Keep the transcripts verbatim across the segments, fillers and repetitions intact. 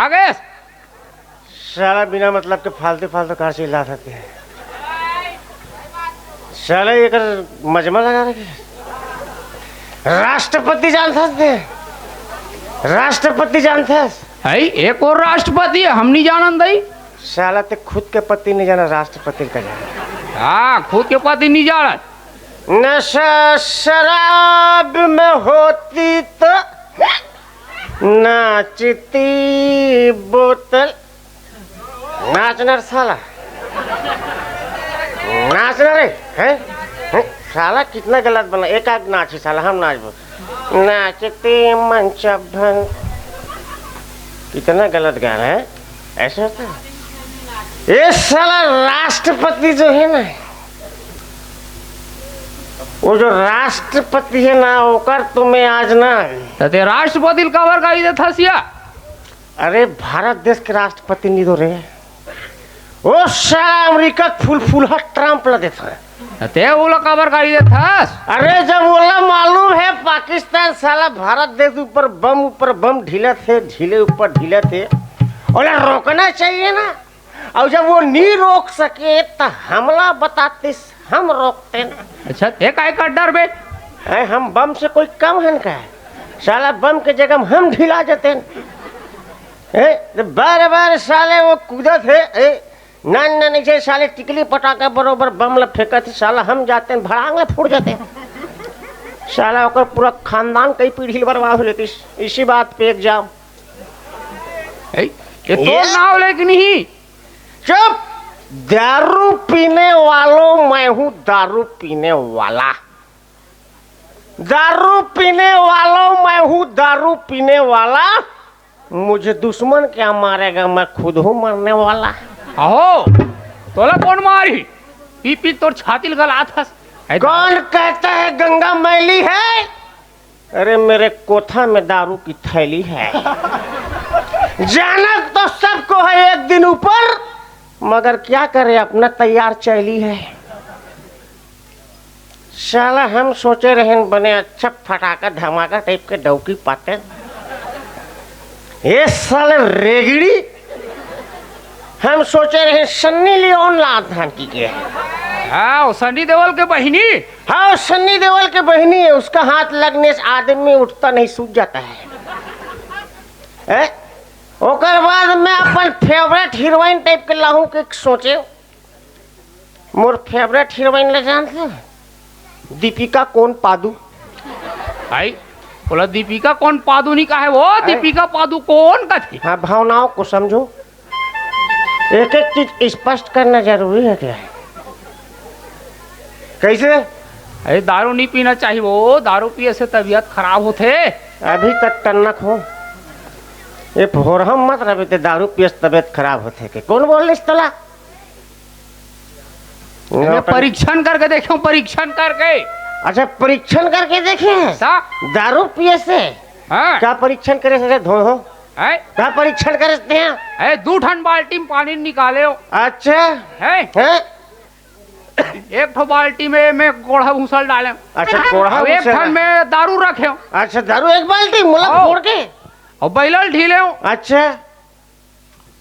आ गए। साला बिना मतलब के फालतू फालतू कहाँ चिल्लात हे? साला एकर मजमा लगा रखे। राष्ट्रपति जानत हस ते? राष्ट्रपति जानत हस? है, एक और राष्ट्रपति है, हम नहीं जानन दई। साला ते खुद के पति नहीं जाना, राष्ट्रपति का जाना। हाँ, खुद के पति नहीं जानत। नशा शराब में होती तो नाचती बोतल। नाच ना रे साला, नाच ना रे। हैं? हैं? साला कितना गलत बना। एक आध नाच ही साला, हम नाचबो। नाचते मंच भंग। कितना गलत गाना है, ऐसा होता है? ये साला राष्ट्रपति जो है ना, वो जो राष्ट्रपति है ना, ओकर तो मैं आज ना। त ते राष्ट्रपति ल काबर गाली देथस या? अरे, भारत देश के राष्ट्रपति नहीं दो रे, वो साला अमेरिका के फुलफुलहा ट्रंप ला देथस। त ते ओला काबर गाली देथस? अरे, जब ओला मालूम है पाकिस्तान साला भारत देश ऊपर बम ऊपर बम ढीलत हे, ढीले ऊपर ढीलत हे, ओला रोकना चाहिए ना। और जब वो नहीं रोक सके तो हमला बतातिस, हम रोकतेन। अच्छा, ते काय कर डरबे? ए, हम बम से कोई कम हन का? साला बम के जगह में हम ढीला जातेन। ए, तो बार बार साले वो कूदत हे, ए, ना ना नहीं से साले टिकली पटाखा बरोबर बम ला फेंकत हे, साला हम जातेन भड़ांग ला फूट जातेन। साला ओकर पूरा खानदान कई पीढ़ी ले बर्बाद हो लेतिस। इसी बात पे एक जाम। ए, ये तो ये नाव लेके नहीं। चुप! दारू पीने वालों, मैं हूँ दारू पीने वाला। दारू पीने वालों, मैं हूँ दारू पीने वाला। मुझे दुश्मन क्या मारेगा, मैं खुद हूँ मरने वाला। अहो, तोला कौन मारी? पी पी तोर छाती ल गलात हस। ए, कौन कहता है गंगा मैली है? अरे, मेरे कोठा में दारू की थैली है। जाना तो सबको है एक दिन ऊपर, मगर क्या करे, अपना तैयार चैली है। साला हम सोचे रहेन बने अच्छा फटाका धमाका टाइप के डौकी पाते। ये साले रेगड़ी, हम सोचे रहेन सन्नी लियोन लात धान की के। हाँ, वो सनी देओल के बहिनी। हाँ, वो सन्नी देओल के बहिनी है, उसका हाथ लगने से आदमी उठता नहीं, सूझ जाता है। ए? ओकर बाद मैं अपन फेवरेट हीरोइन टाइप के लाहूं के सोचे। मोर फेवरेट हीरोइन ले जानते हैं? दीपिका कोन पादू। भाई, बोला दीपिका कोन पादू नहीं कहे वो, हैं? दीपिका पादू कोन कथे? हाँ, भावनाओं को समझो। एक एक चीज स्पष्ट करना जरूरी है क्या? कैसे? अरे, दारू नहीं पीना चाहिए वो, दारू पिए से तबीयत खराब होथे। अभी तक टन्नक हो, ये भोरहम मत रहे ते, दारू पिए से तबीयत खराब होथे के? कौन बोल रही तला? अरे, परीक्षण करके देखे, परीक्षण करके। अच्छा, परीक्षण करके देखे हैं? सा? दारू पिए से? हाँ। क्या परीक्षण करे से धो हो? हैं? क्या परीक्षण करे से हैं? ए, दू ठन बाल्टी में पानी निकाले हो। अच्छा। हैं? हैं? एक ठो बाल्टी में, में कोढ़ा भूसा ल डाले। अच्छा, कोढ़ा अब एक भूसा ठन डाल। में दारू रखे हो। अच्छा, दारू एक बाल्टी, मुला हाँ। फोड़ के। और बैलल ढीले हो। अच्छा।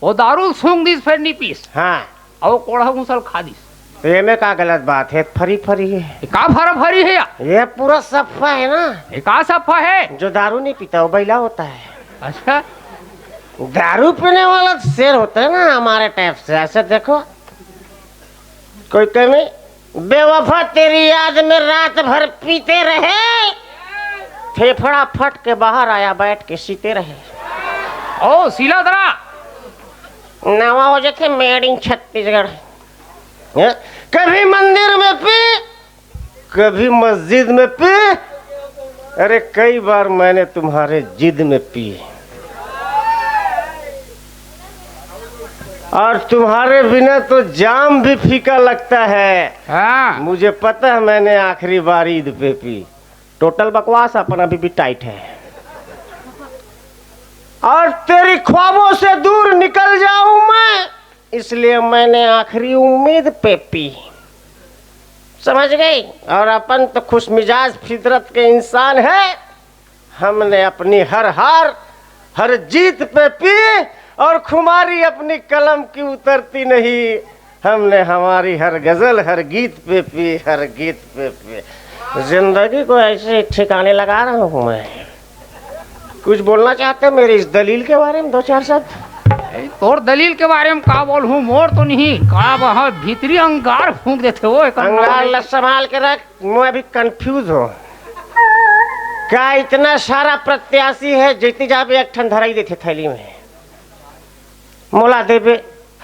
वो दारू सूंघ दिस, फिर नहीं पीस। हाँ। और वो कोढ़ा भूसा ल खा दिस। तो ये में का गलत बात है? फरी फरी है। ये का फरा फरी है यार? ये पूरा सफा है ना। ये का सफा है? जो दारू नहीं पीता, वो बैला होता है। अच्छा। दारू पीने वाला तो शेर होता है ना हमारे टाइप से। ऐसे देखो, कोई कमी? बेवफा तेरी याद में रात भर पीते रहे, फेफड़ा फट के बाहर आया, बैठ के सीते रहे। ओ, सीला दरा। नवा हो जाते, made in छत्तीसगढ़। हैं? कभी मंदिर में पी, कभी मस्जिद में पी। अरे, कई बार मैंने तुम्हारे जिद में पी। और तुम्हारे बिना तो जाम भी फीका लगता है। हाँ। मुझे पता है, मैंने आखिरी बार ईद पे पी। टोटल बकवास, अपन अभी भी टाइट है। और तेरी ख्वाबों से दूर निकल जाऊं मैं, इसलिए मैंने आखिरी उम्मीद पे पी। समझ गई? और अपन तो खुशमिजाज फितरत के इंसान है। हमने अपनी हर हार, हर जीत पे पी, और खुमारी अपनी कलम की उतरती नहीं। हमने हमारी हर गजल, हर गीत पे पी, हर गीत पे पी। जिंदगी को ऐसे ही ठिकाने लगा रहा हूँ मैं। कुछ बोलना चाहते हो मेरी इस दलील के बारे में, दो चार शब्द? ए, तोर दलील के बारे में का बोलहूँ, मोर तो नहीं, का वहाँ भीतरी अंगार फूंक देथे वो, एक अंगार अंगार। ला संभाल के रख, मैं अभी कंफ्यूज हूँ। क्या इतना सारा प्रत्याशी है, जीती जाबे एक ठन धराई देथे थैली में। मोला देबे,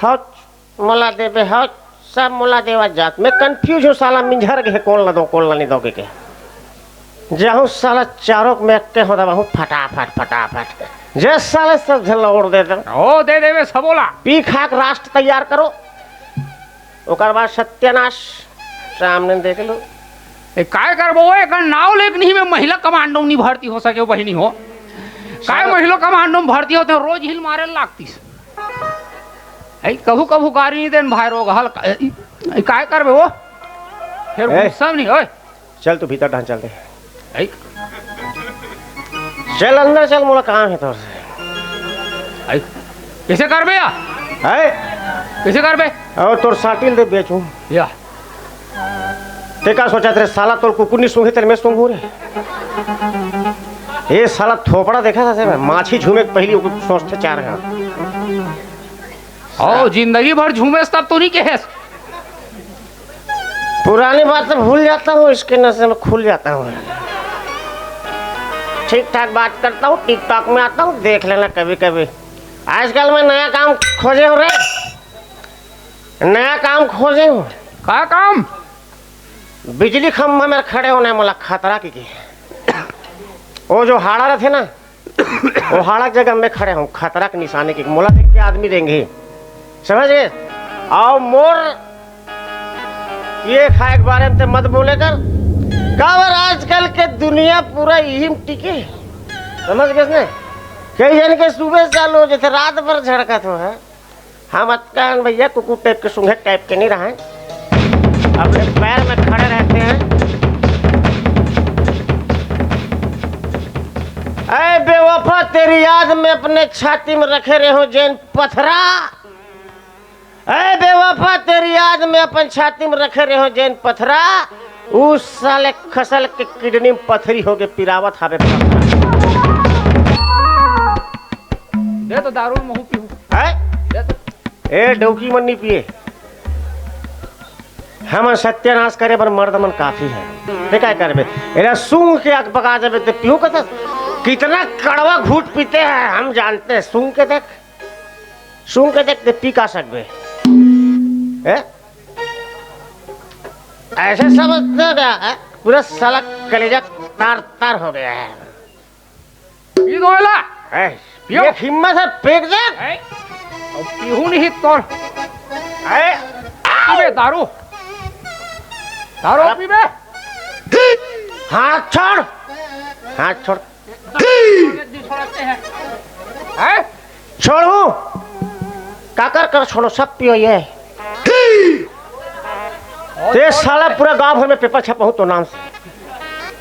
हौ, मोला देबे, हौ, सब मोला देवा जात। मैं कंफ्यूज हूँ, साला मिंझर गे, कौन ला दो, कौन ला नहीं दो के, के। जाहूँ साला चारों में अक्के हो दबा हूँ, फटाफट, फटाफट। जे साले सब झन ला ओढ़ दे दो। ओ, दे देबे सबोला। पी खा के राष्ट्र तैयार करो, ओकर बाद सत्यानाश। सामने देख लो। ए, काय करबो वो, एकर नाव लेके नहीं मैं महिला कमांडो में नहीं भर्ती हो सके, बहिनी हो। काय साला महिला कमांडो में भर्ती होते हैं, रोज हिल मारे लागतीस। ए, कभू कभू गारी नहीं देन भाई रोग हल, ए, ए, काय करबे वो? फिर ए। गुस्सा में नहीं, ओए। चल तू भीतर ढान चल दे। ऐ। चल अंदर चल, मोला काम है तोर से। ऐ। कैसे करबे या? ऐ। कैसे करबे? और तोर साटिल दे बेचूं। या। ते का सोचा तेरे साला तोर कुकुर नहीं सूंघे तेरे मैं सूंघू रे। ये साला थोपड़ा देखा था तेरे माछी झूमे के पहली ओकर सोचते चार हैं। ओ, जिंदगी भर झूमेस तब तो नहीं कहेस। पुरानी बात तो भूल जाता हूँ, इसके नशे में खुल जाता हूँ। ठीक ठाक बात करता हूँ, टिकटॉक में आता हूँ, देख लेना कभी कभी। आजकल मैं नया काम खोजे हूँ रे, नया काम खोजे हूँ। का काम? बिजली खंभा में खड़े होने मोला खतरा की, की। वो जो हाड़ा रहते ना, वो हाड़ा के जगह मैं खड़े हूँ, खतरा के निशाने की। मोला देख के आदमी रेंगे, समझ गए? और मोर ये खाए के बारे में ते मत बोले कर। काबर आजकल के दुनिया पूरा यही में टिके, समझ गए ने? कई जन के सुबह चालू हो जैसे रात भर झड़कत हो है। हम अतकान भैया कुकुर टाइप के, सूंघे टाइप के नहीं रहे। अपने पैर में खड़े रहते हैं। ऐ बेवफा, तेरी याद में अपने छाती में रखे रहे हो जैन पथरा। ऐ बेवफा, तेरी याद में अपन छाती में रखे रहे हो जैन पथरा। उस साले खसल के किडनी में पथरी हो गए, पिरावत हावे पथरा। दे तो दारू महू पीहू। हैं? दे तो। ए, डौकी मन नहीं पिए। हमन सत्यानाश करे बर मर्द मन काफी है। ते काय करबे? एला सूंघ के अकबका जाबे ते पीहू कथस। कितना कड़वा घूंट पीते हैं हम जानते हैं। सूंघ के देख, सूंघ के देख ते पी का सकबे। हैं? ऐसे समझते हो क्या? हैं? पूरा साला कलेजा तार तार हो गया है। पी दो एला। ए, पियो। ये हिम्मत है, फेंक दे। ए, अब पीहू नहीं तोर। ए, पीबे दारू। दारू अब पीबे। हाथ छोड़। हाथ छोड़। हैं? छोड़ू। काकर कर छोड़ो, सब पियो ये। ते साला पूरा गांव भर में पेपर छपाहूं तो नाम से।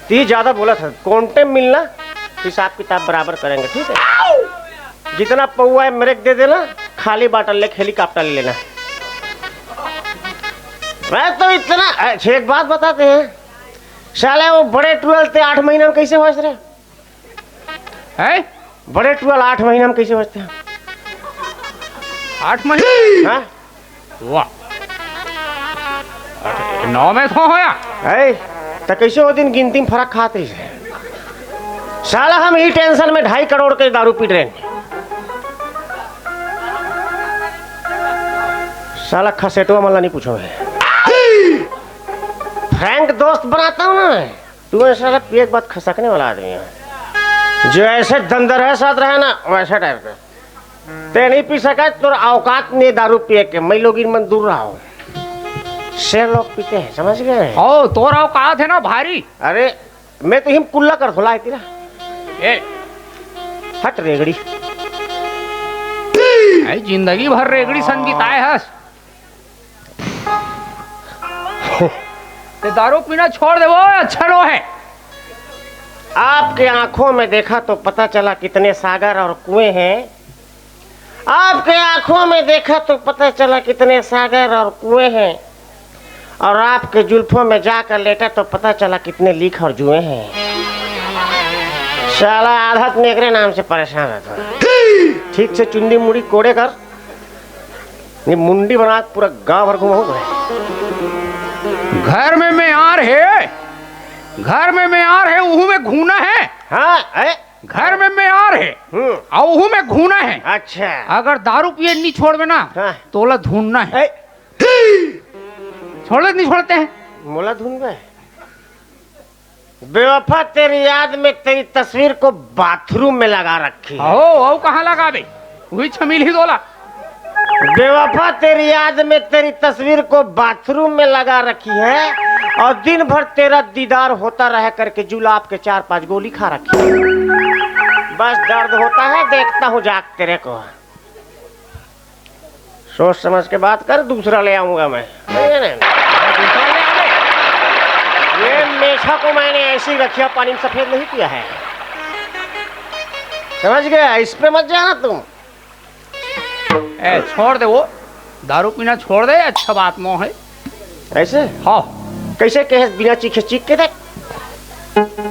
ती ज्यादा बोलत है, कौन टाइम मिलना, हिसाब किताब बराबर करेंगे, ठीक है? जितना पौवा है मेरे को दे देना, खाली बाटल लेके हेलीकॉप्टर ले लेना। मैं तो इतना, अच्छा, एक बात बताते हैं, साला वो बड़े टूअल ते आठ महीना में कैसे होश रहे? हैं? बड़े टूअल आठ महीना में कैसे होश रहे? आठ महीने? हाँ? वाह। नौ में तो होया। ऐ, त कैसे वो दिन गिनती में फर्क खात रही है? साला हम ही टेंशन में ढाई करोड़ के दारू पी रहे हैं। साला खसेटवा मला नहीं पूछो है। फ्रैंक दोस्त बनाता हूँ ना मैं। तू ऐसा साला पिए के बाद खसकने वाला आदमी है। जो ऐसे दंदर है साथ रहे ना, वैसे टाइप का। ते नहीं पी सका, तोर औकात नहीं दारू पिए के, मैं लोग इन मन दूर रहो। शेर लोग पीते हैं, समझ गए? ओ, तोर औकात है ना भारी। अरे, मैं तो हिम कुल्ला कर धोला है तेरा। ए। हट रेगड़ी। ए, जिंदगी भर रेगड़ी सन बिताए हस। ते दारू पीना छोड़ दे, वो अच्छा नो है। आपके आंखों में देखा तो पता चला कितने सागर और कुएं हैं। आपके आंखों में देखा तो पता चला कितने सागर और कुएं हैं, और आपके जुल्फों में जाकर लेटा तो पता चला कितने लीख और जुए हैं। साला आदत में एकरे नाम से परेशान रहता है। ठीक से चुंदी मुड़ी कोड़े कर, ये मुंडी बना के पूरा गांव भर घुमाऊं मैं। घर में म्यार है, घर में म्यार है, उहू में घूना है। हाँ है। घर में म्यार है, हम्म। और उहू में घूना है। अच्छा। अगर दारू पिए नहीं छोड़बे ना, हाँ। तोला धुनना है। ए। छोड़े नहीं छोड़ते हैं। मोला धुनबे? बेवफा, तेरी याद में तेरी तस्वीर को बाथरूम में लगा रखी है। हो, वो कहाँ लगाबे? वही छमील ही दोला। बेवफा, तेरी याद में तेरी तस्वीर को बाथरूम में लगा रखी है, और दिन भर तेरा दीदार होता रह करके जुलाब के चार पांच गोली खा रखी है। बस दर्द होता है, देखता हूँ जाग तेरे को। सोच समझ के बात कर, दूसरा ले आऊंगा मैं। नहीं, नहीं, नहीं। ये मेछा को मैंने ऐसी रखिया, पानी में सफेद नहीं किया है। समझ गया? इस पे मत जाना तुम। ए, छोड़ दे वो, दारू पीना छोड़ दे, अच्छा बात नो है। ऐसे? हाँ। कैसे कहे, बिना चीखे चीख के देख।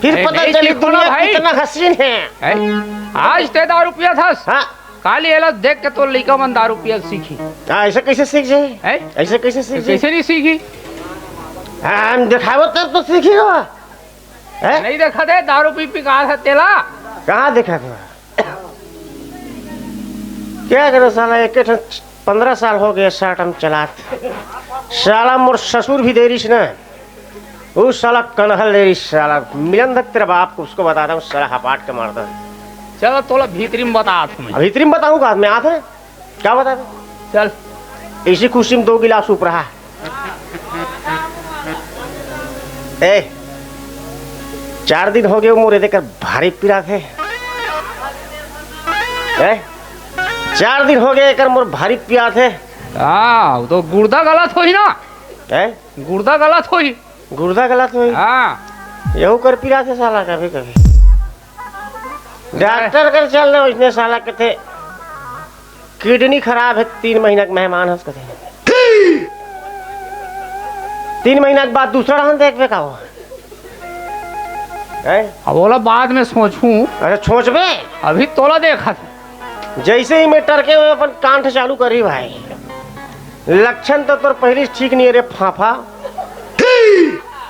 फिर ए, पता नहीं चली चीखो ना दुनिया भाई। कितना हसीन है। ए, आज ते दारू पिया था। हाँ। काली एला देख के तो लइका मन दारू पियल सीखी। हाँ, ऐसे कैसे सीख जाए? हैं? ऐसे कैसे सीख जाए? कैसे नहीं सीखी? हाँ, हम दिखावो तब तो सीखी हो। हैं? नहीं देखा थे, दारू पी पी कहा था तेला। कहाँ देखा था? क्या करो साला, एक एक ठन पन्द्रह साल हो गए साटम चलात। साला मोर ससुर भी देरिस ना, वो साला कनहल देरिस साला। मिलन तक तेरा बाप को उसको बताता हूँ, साला हपाट के मारता है। चलो तोला भीतरी में बता तुम्हें। अब भीतरी में बताऊँ का, मैं आते हैं। क्या बता दे? चल। इसी खुशी में दो गिलास ऊपर रहा। ए, चार दिन हो गए मोर एकर भारी पीरा थे। ए, चार दिन हो गए एकर मोर भारी पीरा थे। हाँ, वो तो गुर्दा गलत होई ना। ए? गुर्दा गलत होई। गुर्दा गलत होई? हाँ। यहू कर पीरा थे साला कभी कभी। डॉक्टर कर चल रहे उसने साला के थे। किडनी खराब है, तीन महीना के मेहमान हस कथे। तीन महीना के बाद दूसरा रहन देखबे का हो? हैं? अब बोला बाद में सोचूं। अरे सोचबे। अभी तोला देखा था। जैसे ही मैं टरके में अपन कांठ चालू करी भाई, लक्षण तो तोर पहली से ठीक नहीं है रे फाफा।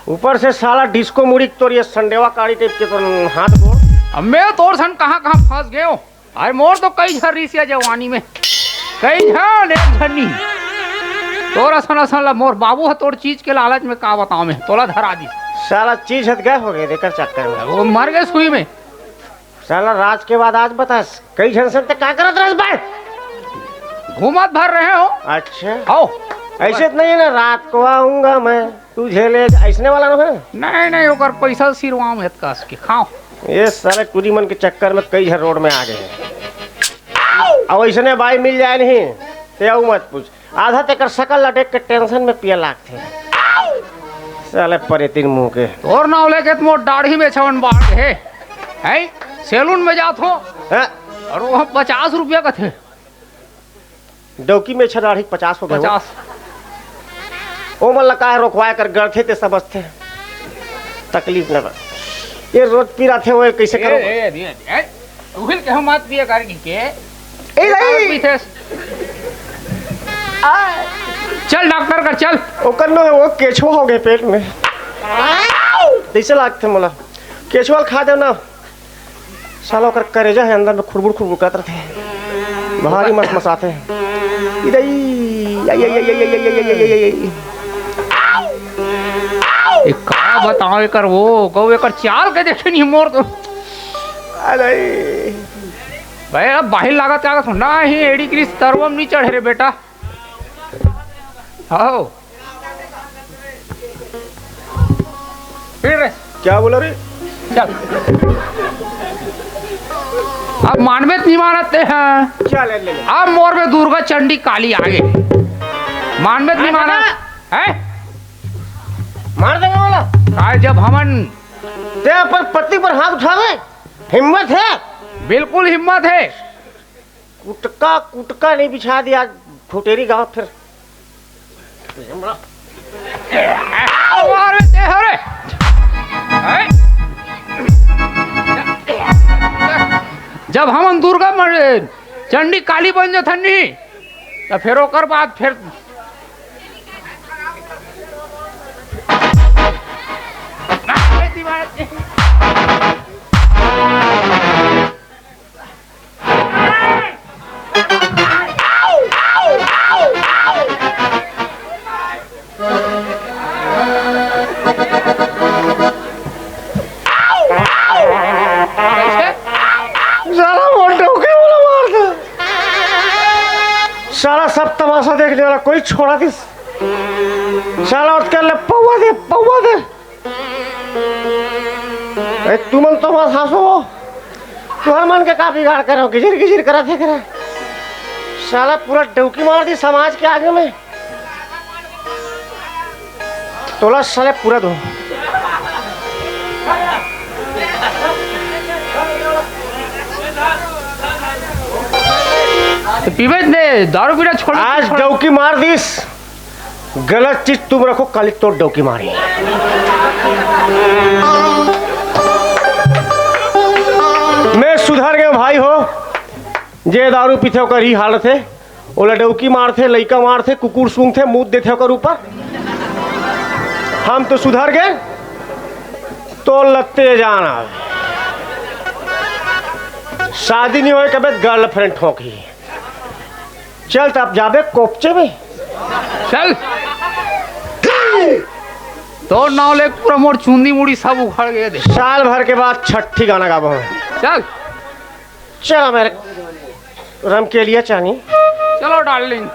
ऊपर से साला डिस्को मुड़ी तोर ये संडेवा काड़ी टाइप के तोर हाथ गोड़। अब मैं तोर सन कहाँ कहाँ फंस गयो। अरे मोर तो कई झन रिस हे जवानी में, कई झन, एक झन नहीं। तोर असन असन ला मोर बाबू ह तोर चीज के लालच में का बताओ मैं, तोला धरा दिस। साला चीज हत गए हो गए एकर चक्कर में। वो मर गए सुई में। साला राज के बाद आज बतास, कई झन से ते का करत रहस बे? घूमत भर रहे हो। अच्छा। आओ। ऐसे तो नहीं है ना, रात को आऊंगा मैं। तू झेले, ऐसने वाला ना है? नहीं, नहीं, ओकर पैसा सिरवाम हेत कास के खाओ। ये सारे कुली मन के चक्कर में कई झन रोड में आ गए हैं। अब ऐसने बाई मिल जाए नहीं, ते आऊ मत पूछ। आधा तेकर सकल ला देख के टेंशन में पिया लागथे। साले परेतिन मुंह के। तोर नाव लेके त मोर दाढ़ी में छवन बाढ़ है। हैं? सैलून में जात हो? हाँ। और वो पचास रुपया का थे। डौकी में छह दाढ़ी पचास हो गए हो। पचास। ओ मन लगा है रोकवाए कर गढ़थे ते समझथे। तकलीफ न बा। ये रोज पी रहा थे वो कैसे ए, करो? ए, ए, ए, उहिल के हम मत पिए कर घी के। ए, नहीं। पीथेस। चल डॉक्टर कर चल। ओकर न वो केछुआ हो गए पेट में। कैसे लागथे मोला? केछुआ खा दे ना। साला ओकर करेजा है, अंदर में खुरबुर खुरबुर करत रथे। भारी मस मस आथे। इदई, आई, आई, आई। ए, का बताओ एकर वो, गौ एकर चाल के देखे नहीं मोर तो। अरे। भाई, अब बाहिर लागत लागत हो। ना ही एड़ी ग्रीस तरवम नहीं चढ़े रे बेटा। हो। फिर रे। क्या बोला रे? चल। अब मानवे त नहीं मानत ते हैं। चल, ले, ले। अब मोर में दुर्गा चंडी काली आगे। मानवे त नहीं मानत। हैं? मार देंगे वाला। काय जब हमन ते अपन पति पर हाथ उठावे, हिम्मत है? बिल्कुल हिम्मत है। कुटका कुटका नहीं बिछा दिया, खुटेरी गांव फिर। अरे दे हो रे। हैं? जब हमन दुर्गा मन चंडी काली बन जथन नी, त फेर ओकर बाद फेर साला मोर डौकी मोला मार दे। साला सब तमाशा देखने वाला कोई छोड़ा दिस। साला उठ के ले पौवा दे, पौवा दे। ए, तुमन तो बस हंसो। तुहर मन के का बिगाड़ करे हो? गिजिर गिजिर करत हे करे। साला पूरा डौकी मार दी समाज के आगे में। तोला साले पूरा दो। तो पीबे ने, दारू पीना छोड़। आज डौकी मार दिस, गलत चीज तुम रखो, काली तोर डौकी मारी। मैं सुधर गया भाई हो, जे दारू पीथे ओकर ही हालत हे। ओला डौकी मारथे, लइका मारथे, कुकुर सूंघथे, मूत देथे ओकर ऊपर। हम तो सुधर गए, तो लत्ते जाना। शादी नहीं होए कबे गर्लफ्रेंड ठोंकी। चल त अब जाबे कोपचे में। चल, तोर नाव ले पूरा मोर चुंदी मुड़ी सब उखड़ गए दे। साल भर के बाद छठी गाना गाबो हम। चल। चलो मेरे रमकेलिया चानी। चलो डार्लिंग।